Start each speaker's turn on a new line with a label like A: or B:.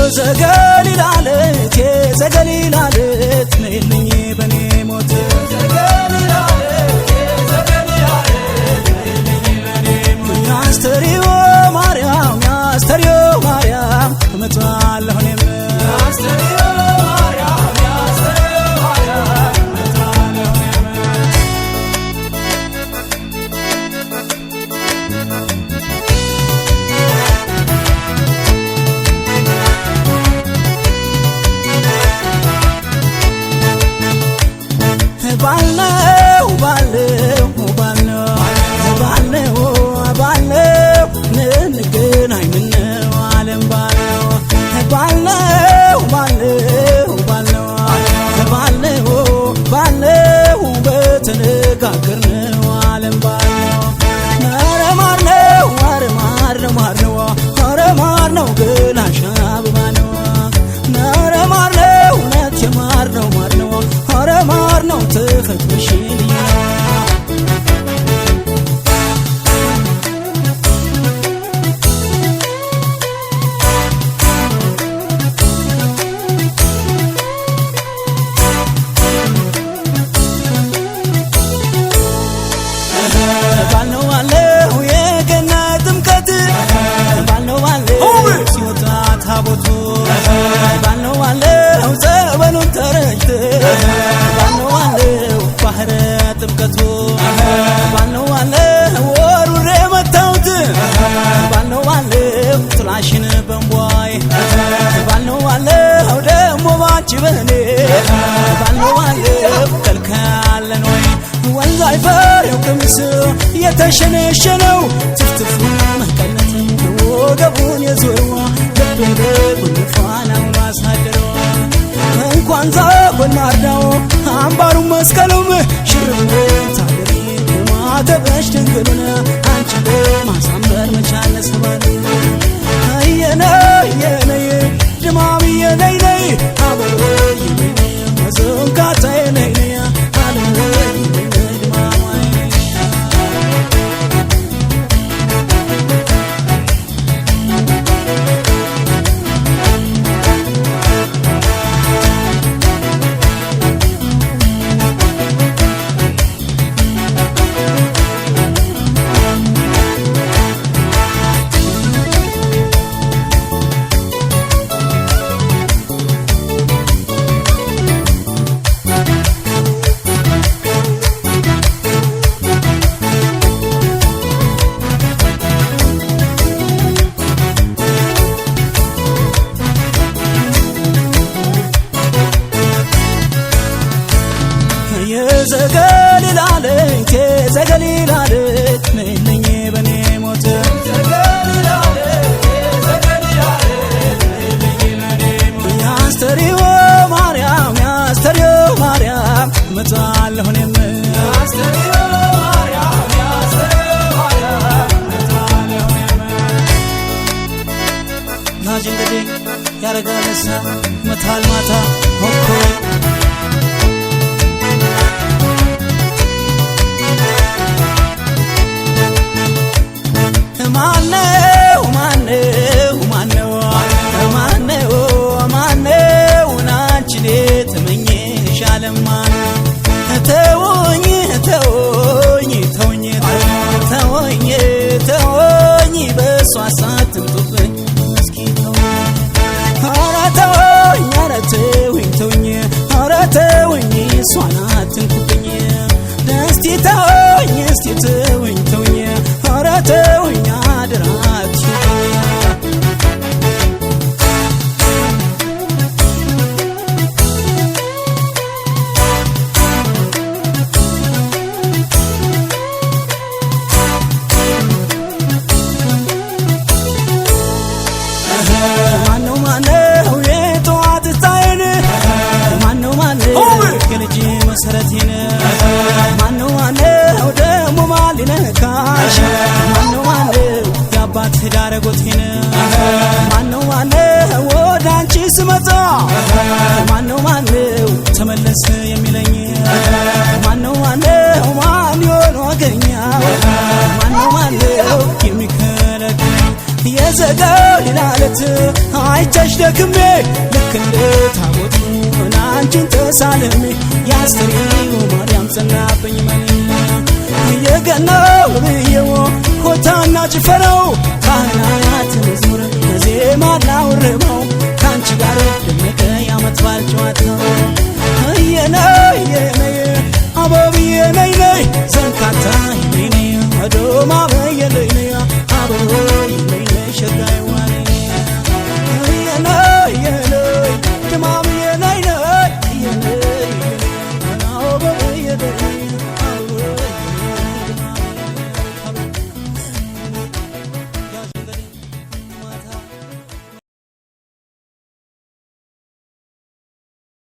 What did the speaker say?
A: የዘገሊላ ሌት የዘገሊላ ሌት ነይልኝ በኔ ሞት ያስተርዮ ማርያም ያስተርዮ ማርያም እመጣለሁ እኔም ባልነው ባልነው ባልነው ባልነው ባልነው እንገናኝ ምነው ዓለም ባልነው ባልነው ባልነው ባልነው ባልነው ባልነው በተነጋገርነው ዓለም ባልነው ኧረ ማር ነው ኧረ ማር ነው ማር ነው ኧረ ማር ነው ገላሽ አበባ ነው ኧረ ማር ነው እውነት የማር ነው ማር ነው ኧረ ማር ነው ተፈጥሮሽ ልዩ ነው። ባልነው ባለው የገና ጥምቀት ባልነው ባለው ሲወጣ ታቦቱ ባልነው ባለው ጸበሉን ተረጭት ባልነው ባለው ባህረ ጥምቀቱ ባልነው ባለው ወሩሬ መታውት ባልነው ባለው ጥላሽን በንቧይ ባልነው ባለው ደሞ ባንቺ በኔ ባልነው ባለው ከልካለን ወይ ወንዝ አይፈሬው ቀሚስ የተሸነሸነው ትፍትፉ መቀነት ወገቡን የዞረዋ ልቤ ጉንፋናውን አሳደረዋ እንኳን ዛጎን ማርዳው አምባሩ መስቀሉም ሽርብ ታገሪ ማተበሽ ድንግሉን አንቺ ለማሳመር መቻለ ሰባል የነ የነይ ድማም የነይ ነይ አበሮ መዘንጋታ የነይ ነይ አለም ድማማ የዘገሊላ ሌት የዘገሊላ ሌት ነይልኝ በኔ ሞት ያስተርዮ ማርያም ያስተርዮ ማርያም እመጣለሁ እኔም ናጅ እንግዲህ ያረጋል እሳ መታል ማታ ሆኮይ ማነው ማነው ማነው ማነው ማነው አንቺን የተመኘሽ ዓለም ማነው? ተውኝ ተውኝ ተውኝ ተውኝ ተውኝ በእሷ ሳትምጡብኝ እስኪ ተውኝ ኧረ ተውኝ ኧረ ተውኝ ተውኝ ኧረ ተውኝ እሷን አትንኩብኝ እስቲ ተውኝ እስቲ ተውኝ ተውኝ ኧረ ተውኝ አደራ አትሽኝ። ማነው ማነው የጠዋት ፀሐይን ማነው ማነው የልጅ መሰረቴን ማነው ማነው ደሞ ማን ሊነካሽ ማነው ማነው የአባት ዳረጎቴን ማነው ማነው ወደ አንቺ ስመጣ ማነው ማነው ተመለስ የሚለኝ ማነው ማነው ማን ይሆን ወገኛው ማነው ማነው የሚከለክለኝ ዘገሊላ ዕለት አይቼሽ ደክሜ ልክ እንደ ታቦቱ አንቺን ተሳልሜ ያስተሪው ማርያም ጸናብኝ መኔ የገናው ብዬው ሆታና ጭፈራው ካህናት መዝሙር ዜማ ላውርበው ካንቺ ጋር ደመቀ የዓመት በዓል ጨዋታው እየነይ የነይ አበብዬ ነይ ነይ ዘንካታ ነይ ነይ አዶማ በየነይ ነይ አበቦ።